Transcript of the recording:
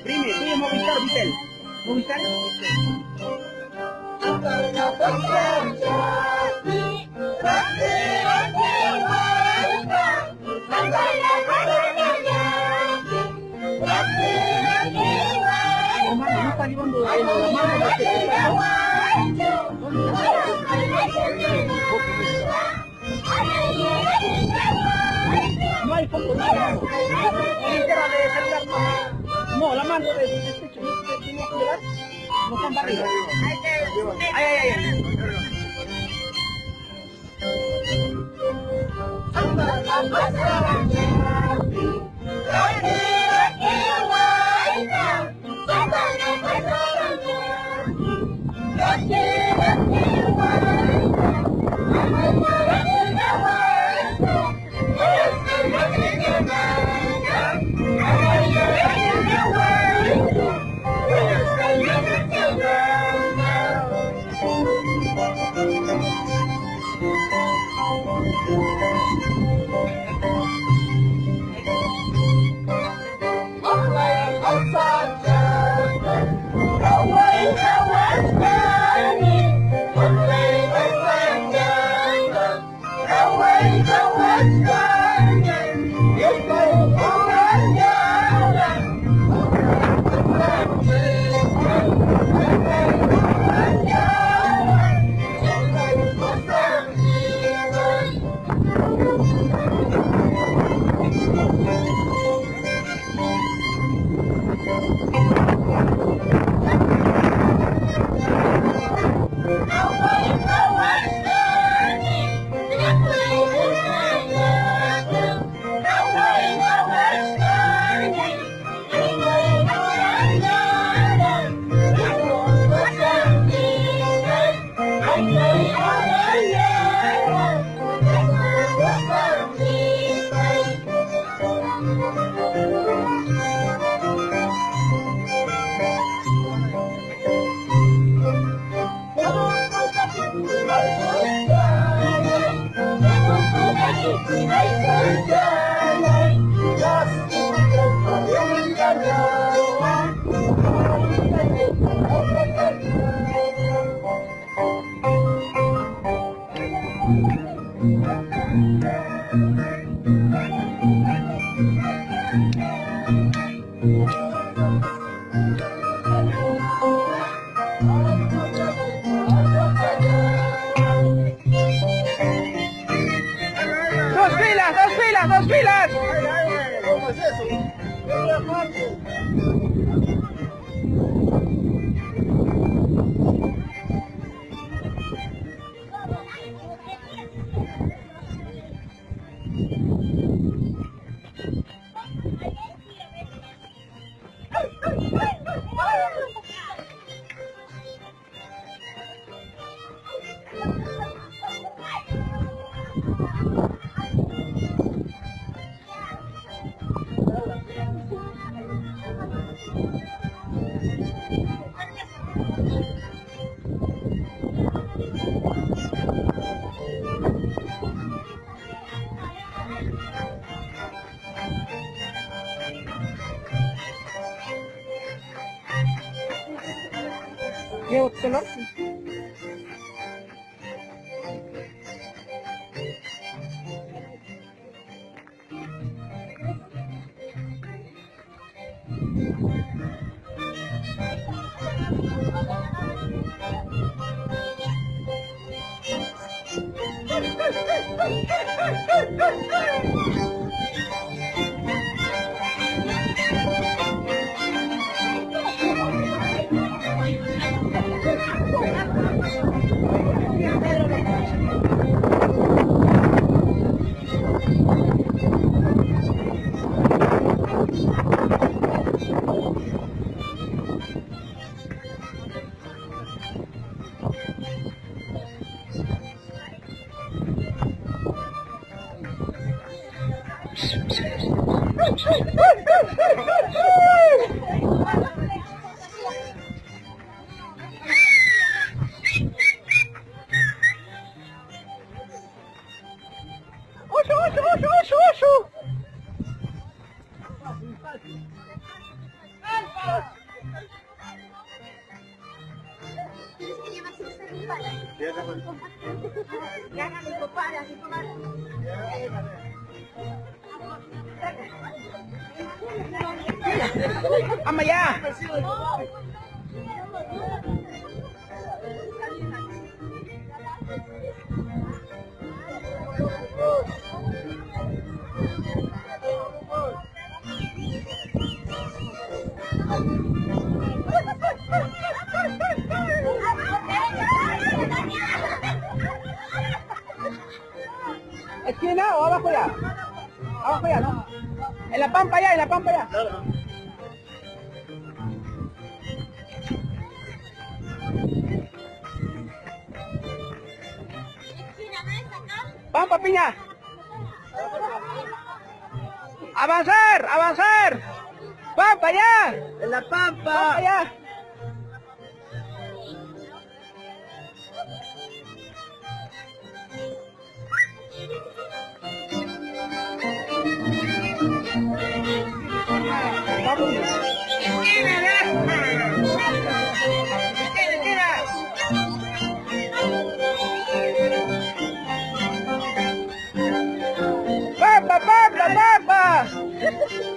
Prime, tuyo Movistar Vitel. Movistar. Hermano, no está llevando la mano de este. ¿Dónde está? No hay foco, no, hermano. Linterna de celular, no. No, la mano de este hecho, no tenía que llevar. No están barridos. Ay, ay, ay. ¡Dos filas, dos filas, dos filas! ¿Cómo es eso? ¿Qué color? Oso, oso, oso, oso, oso. Tienes que llevarse esta para. Ya, mi papá, mi papá. Ama ya. ¿Esquina o abajo ya? Abajo ya, ¿no? En la pampa ya, en la pampa ya. Pampa piña. Avanzar, avanzar. Pampa ya. En la Pampa pampa. ya. Vamos. Esquina, esquina, esquina. ¡Pampa, pampa, pampa!